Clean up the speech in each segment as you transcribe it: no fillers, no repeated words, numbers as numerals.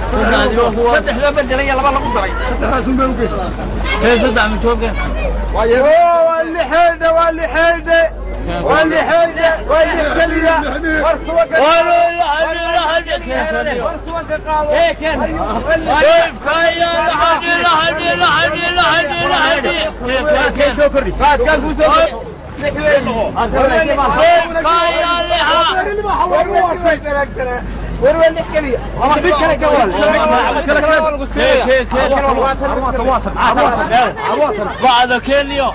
Saddexdaa bedelaya, laba lagu daray. Saddex ma joogeen? Waa lixeedhe, waa lixeedhe, waa lixeedhe, waa lix keliya. War subaga, war subaga qaado. Qaadkaan kuu soo lix weyn. War waa lix keliya. Bacda kenya.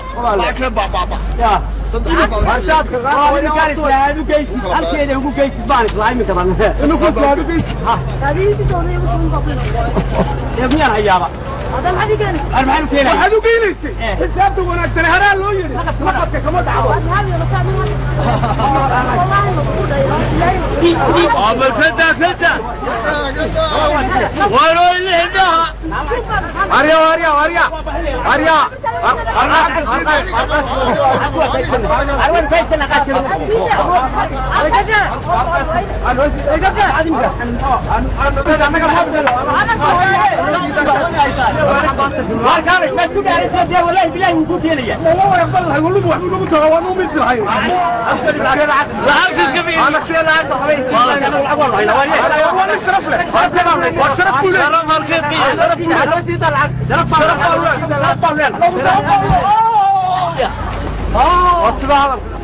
Waxaad u geynaysay xisaabta wanaagsan haraa loo yidhi, laqabka kama dhaco. Kada kada waroo lixdaha. Arya, arya, arya, arya. Lacagta iska bixi. Sharaf halkeed ka Waa sidaa hadalka.